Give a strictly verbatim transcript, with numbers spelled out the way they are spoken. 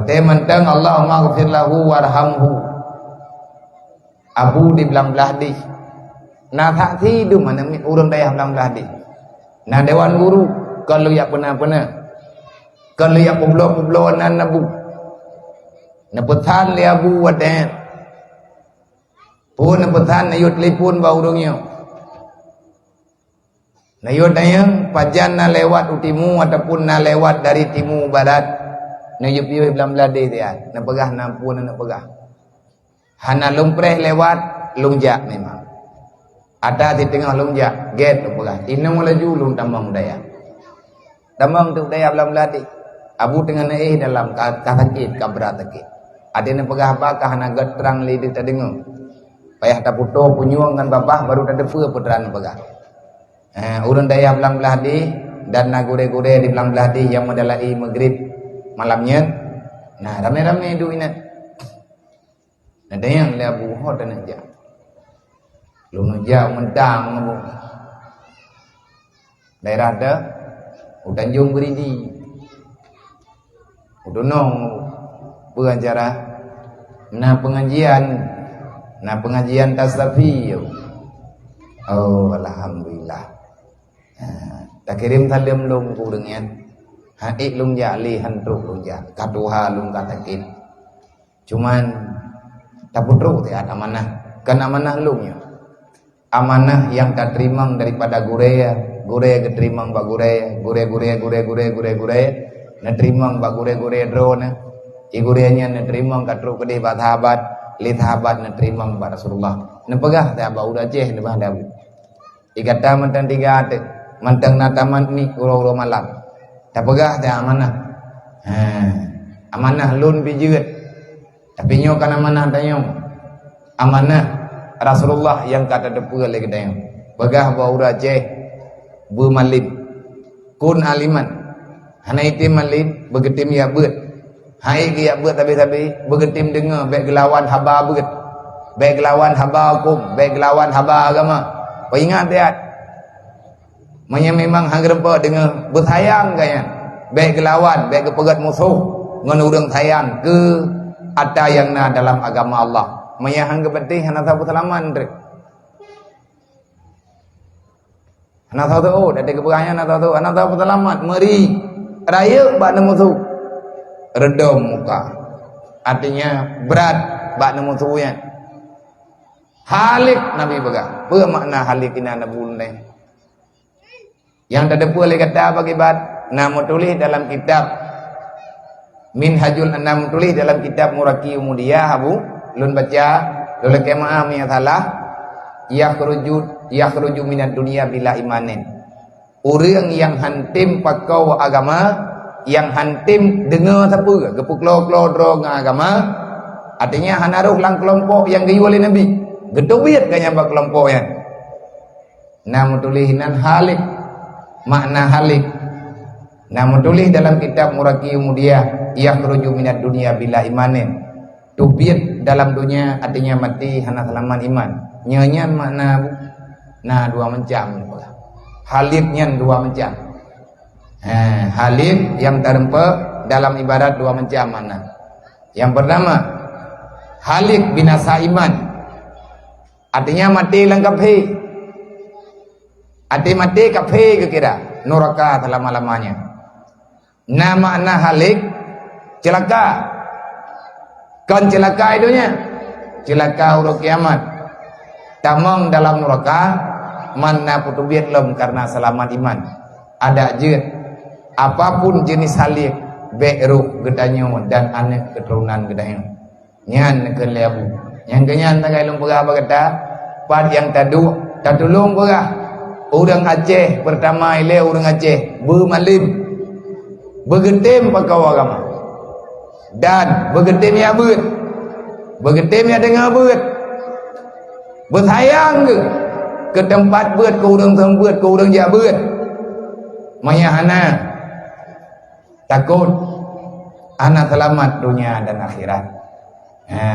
Watée mantong, "Allahumma ghfir lahu warhamhu." Abu di Blang Blahdeh. Na that sidum aneuk miet ureuëng dayah Blang Blahdeh. Na dewan guru, kon lôn jak peuna-peuna. Kon lôn jak peubloe-peubloe nan Abu. Neupeusan lé Abu watée nyan. Peue neupeusan, neuyue telepon bak ureuëng nyoe. Neuyue tanyong, pajan na lewat u timu ataupun na lewat dari timu barat, neuyue piôh Blang Blahdeh siat, neupeugah na peue neupeugah. Hana lôn preh lewat, lôn jak memang. Ata siteungoh lôn jak, gét lôn peugah. Inoe laju lôn tamong dayah. Tamong teuk dayah Blang Blahdeh. Abu teungoh neuéh dalam ka, ka sakét, ka brat sakét. Até neupeugah haba ka hana gét trang lé deuh tadeungoe. Payah taputôh punyueng ngon babah baru tateupeue peue trang neupeugah. Eh, ureuëng dayah Blang Blahdeh dan na gurée-gurée di Blang Blahdeh nyang meudalai Maghrib malam nyan. Nah, ramé-ramé duek inan. Neutanyong lé Abu, "Ho taneuk jak?" "Lôn neuk jak u Mentang, Abu." "Daerah teuh?" "U Tanjong Beridi." "U tunong, Abu. Peue acara?" "Na pengajian, na pengajian tasawuf." "Oh, alhamdulillah." Ha, takirém saleuem lôn keu ureuëng nyan. Ha, ék lôn jak lé, han trok lôn jak. Ka tuha lôn ka sakét. Cuman, tapeutrok siat amanah. Kon amanah lôn nyoe. Amanah nyang tateurimong daripada gurée, gurée geuteurimong bak gurée, gurée, gurée, neuteurimong bak gurée-gurée droeneuh. Di gurée nyan neuteurimong ka trok keudeh bak sahabat, lé sahabat neuteurimong bak Rasulullah. Neupeugah siat bak ureuëng Aceh, neupeugah lé Abu. Di gata mantong tiga teuk, mantong na tamat ni uroe-uroe malam. Tapeugah teuh amanah. Ha, amanah lôn pih jeuet. Tapi nyoe kon amanah tanyoe. Amanah Rasulullah nyang ka tateupeue lé geutanyoe. Peugah bak ureuëng Aceh, beumalém. Kun aliman. Hana item malém, beugeutem jak beuet. Hai geujak beuet sabe-sabe, beugeutem deungoe, bék geulawan haba beuet. Bék geulawan haba huköm, bék geulawan haba agama. Peuingat siat. Meunyoe memang han geureumpok deungoe, beusayang keu nyan. Bék geulawan, bék geupeugét musoh ngon ureuëng sayang keu ata nyang na dalam agama Allah. Meunyoe han geupatéh, hana sapeue seulamat treuk. Hana sapeue, oh, dari kepeugah nyan hana sapeue, hana sapeue seulamat, meuri, rayeuk bak neumusoh. Reudôm muka. Artinya, brat bak neumusoh nyan. Halik Nabi peugah. Peue makna halik inan Abu Lunai? Nyang tateupeue lé gata bak ibat, na meutuléh dalam kitab Minhajul, na meutuléh dalam kitab Muraqi Umudiyah, Abu, lôn baca, lôn lakée meu'ah meunyoe salah, yakhruju, yakhruju minad dunya bila imanin. Ureuëng nyang han tem pakoe agama, nyang han tem deungoe sapeue, geupeuklo-klo droe ngon agama, artinya hana rhoh lam keulompok nyang geuyue lé Nabi, geuteubiet gobnyan bak keulompok nyan. Na meutuléh inan halik. Makna halik. Na meutuléh dalam kitab Muraqi Umudiyah, "Yakhruju minad dunya bila imanin." Teubiet dalam donya, artinya maté hana seulamat iman. Nyoe nyan makna, na dua macam. Halik nyan dua macam. Ha, halik nyang tareumpok dalam ibarat dua macam makna. Nyang pertama, halik binasa iman. Artinya maté lam kafé. Até maté kafé geukira, nuraka selama-lamanya. Na makna halik, ceulaka. Kon ceulaka di donya, ceulaka uroe kiamat. Tamong dalam nuraka, man na peuteubiet lom karena seulamat iman. Adak jeuet, apapun jenis halik, bék rhoh geutanyoe dan aneuk keuturonan geutanyoe. Nyan kheun lé Abu. Nyang keu nyan sagai lôn peugah bak gata, pat nyang taduek, tatulông peugah. Ureuëng Aceh, peurtama ilée ureuëng Aceh, beumalém. Beugeutem pakoe agama. Dan beugeutem jak beuet. Beugeutem jak deungoe beuet. Beusayang geuh keu teumpat beuet, keu ureuëng seumeubeuet, keu ureuëng jak beuet. Meunyo hana, takot hana seulamat donya dan akhirat. Ha.